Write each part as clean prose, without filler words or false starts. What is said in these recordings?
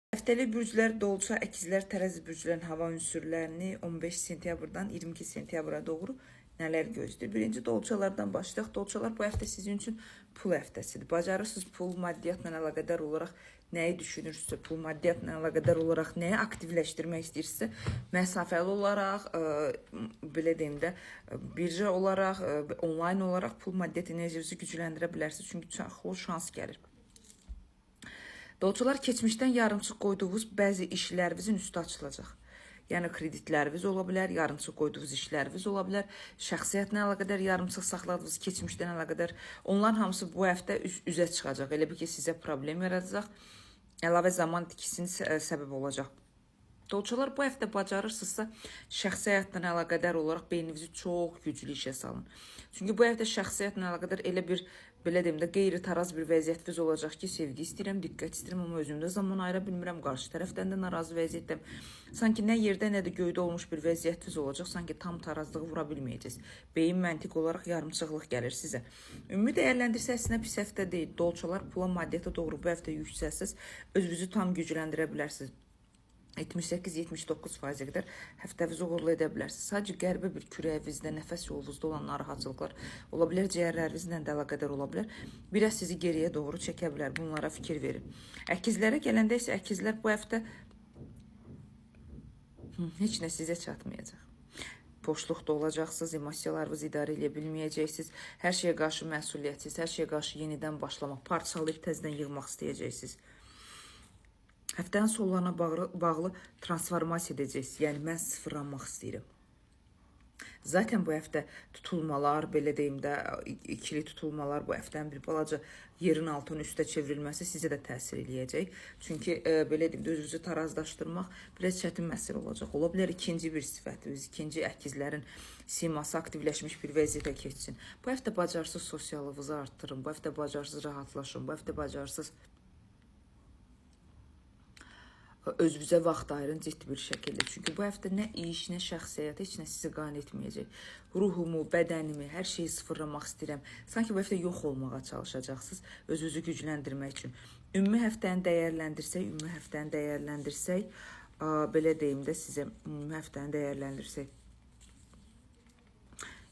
Həftəlik bürclər Dolça, Əkizlər, Tərəzi bürclərin hava ünsürlərini 15 sentyabrdan 22 sentyabra doğru nələr gözləyir? Birinci dolçalardan başlayaq. Dolçalar bu həftə sizin üçün pul həftəsidir. Bacarırsınız pul, maddiyyatla əlaqədar olaraq nəyi düşünürsünüzsə, pul, maddiyyatla əlaqədar olaraq nəyi aktivləşdirmək istəyirsinizsə, məsafəli olaraq, belə deyim də, birja olaraq, onlayn olaraq pul, maddiyyat enerjinizi gücləndirə bilərsiniz. Çünki çoxlu şans gəlir. Dolçalar keçmişdən yarımçıq qoyduğunuz bəzi işlərinizin üstü açılacaq. Yəni kreditləriniz ola bilər, yarımçıq qoyduğunuz işləriniz ola bilər, şəxsiyyətlə əlaqədar yarımçıq saxladığınız keçmişdən əlaqədar onların hamısı bu həftə üzə çıxacaq. Elə bil ki, sizə problem yaradacaq, əlavə zaman itkisinin səbəb olacaq. Dolçalar bu həftə bacarırsınızsa şəxsi həyatla əlaqədar olaraq beyninizi çox güclü işə salın. Çünki bu həftə şəxsi həyatla əlaqədar elə bir belə deyim də qeyri-taraz bir vəziyyətiniz olacaq ki, sevgi istəyirəm, diqqət istəyirəm, amma özümdə zaman ayıra bilmirəm, qarşı tərəfdən də narazı vəziyyətdəyəm. Sanki nə yerdə, nə də göydə olmuş bir vəziyyətiniz olacaq, sanki tam tarazlığı vura bilməyəcəksiniz. Beyin məntiq olaraq yarımçıqlıq gəlir sizə. Ümumi dəyərləndirsə əslində pis həftə deyil. Dolçalar pula, maddiyyata doğru bu həftə yüksəlsəz, özünüzü tam gücləndirə bilərsiniz. 78-79%-ə qədər həftənizi uğurlu edə bilərsiniz. Sadəcə qəribə bir kürəyinizdə, nəfəs yolunuzda olan narahatçılıqlar ola bilər, ciyərlərinizlə də əlaqədar ola bilər. Biraz sizi geriyə doğru çəkə bilər. Bunlara fikir verin. Əkizlərə gələndə isə əkizlər bu həftə heç nə sizə çatmayacaq. Boşluqda olacaqsınız, emosiyalarınızı idarə edə bilməyəcəksiniz. Hər şeyə qarşı məsuliyyətsiz, hər şeyə qarşı yenidən başlamaq, parçalayıb təzədən yığmaq istəyəcəksiniz. Həftənin sonlarına bağlı transformasiya edəcəksiniz. Yəni mən sıfırlanmaq istəyirəm. Zaten bu həftə tutulmalar, belə deyim də, ikili tutulmalar bu həftənin bir balaca yerin altının üstə çevrilməsi sizə də təsir eləyəcək. Çünki belə deyim də, özünüzü tarazlaşdırmaq biraz çətin məsələ olacaq. Ola bilər ikinci bir sifətiniz, ikinci əkizlərin siması aktivləşmiş bir vəziyyətə keçsin. Bu həftə bacarsız sosiallığınızı arttırın, bu həftə bacarsız rahatlaşın, bu həftə bacarsız özünüzə vaxt ayırın ciddi bir şəkildə. Çünki bu həftə nə iş, nə şəxsi həyat, heç nə sizi qane etməyəcək. Ruhumu, bədənimi, hər şeyi sıfırlamaq istəyirəm. Sanki bu həftə yox olmağa çalışacaqsınız özünüzü gücləndirmək üçün. Ümumi həftəni dəyərləndirsək, belə deyim də sizə, ümumi həftəni dəyərləndirsək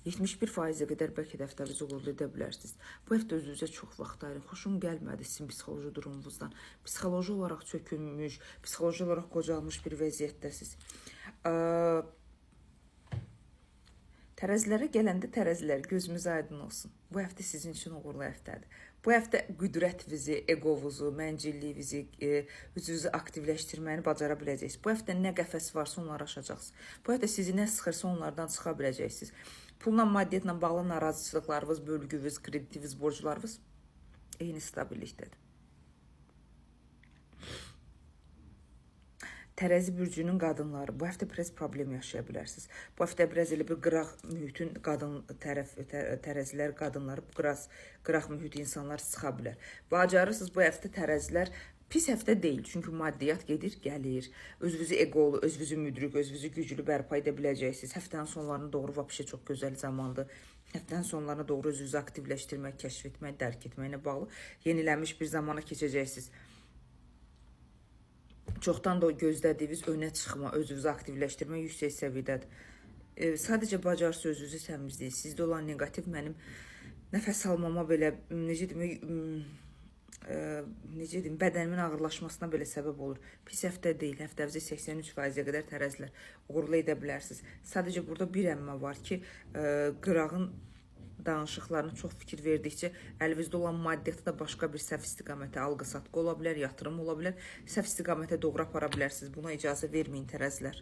71%-ə qədər bəlkə də həftənizi uğurlu edə bilərsiniz. Bu həftə özünüzə çox vaxt ayırın. Xoşum gəlmədi sizin psixoloji durumunuzdan. Psixoloji olaraq çökülmüş, psixoloji olaraq qocalmış bir vəziyyətdəsiniz. Tərəzilərə gələndə tərəzilər gözümüz aydın olsun. Bu həftə sizin üçün uğurlu həftədir. Bu həftə qüdrətinizi, egovuzu, məncilliyinizi, özünüzü aktivləşdirməni bacara biləcəksiniz. Bu həftə nə qəfəs varsa onları aşacaqsınız. Bu həftə sizi nə sıxırsa onlardan çıxa biləcəksiniz. Pulla, maddiyyatla bağlı narazıçılıqlarınız, bölgünüz, kreditiniz, borclarınız eyni stabillikdədir. Tərəzi bürcünün qadınları bu həftə biraz problem yaşaya bilərsiniz. Bu həftə biraz elə bir qıraq mühitin qadın tərəf tərəzilər qadınları biraz qıraq mühit insanlar sıxa bilər. Bacarırsınız bu həftə tərəzilər pis həftə deyil. Çünki maddiyyat gedir, gəlir. Özünüzü eqolu, özünüzü müdrik, özünüzü güclü bərpa edə biləcəksiniz. Həftənin sonlarına doğru vəbşə çox gözəl zamandır. Həftənin sonlarına doğru özünüzü aktivləşdirmək, kəşf etmək, dərk etməklə bağlı yenilənmiş bir zamana keçəcəksiniz. Çoxdan da gözlədiyiniz önə çıxma, özünüzü aktivləşdirmə yüksək səviyyədədir. Sadəcə bacarsız özünüzü təmizləyin. Sizdə olan neqativ mənim nəfəs almama belə, necə deyim, necə deyim, bədənimin ağırlaşmasına belə səbəb olur. Pis həftə deyil, həftəvizə 83%-ə qədər tərəzilər uğurlu edə bilərsiniz. Sadəcə burada bir əmmə var ki, qırağın danışıqlarına çox fikir verdikcə əlinizdə olan maddiyyatı da başqa bir səhv istiqamətə, alqı-satqı ola bilər, yatırım ola bilər, səhv istiqamətə doğru apara bilərsiniz. Buna icazə verməyin tərəzilər.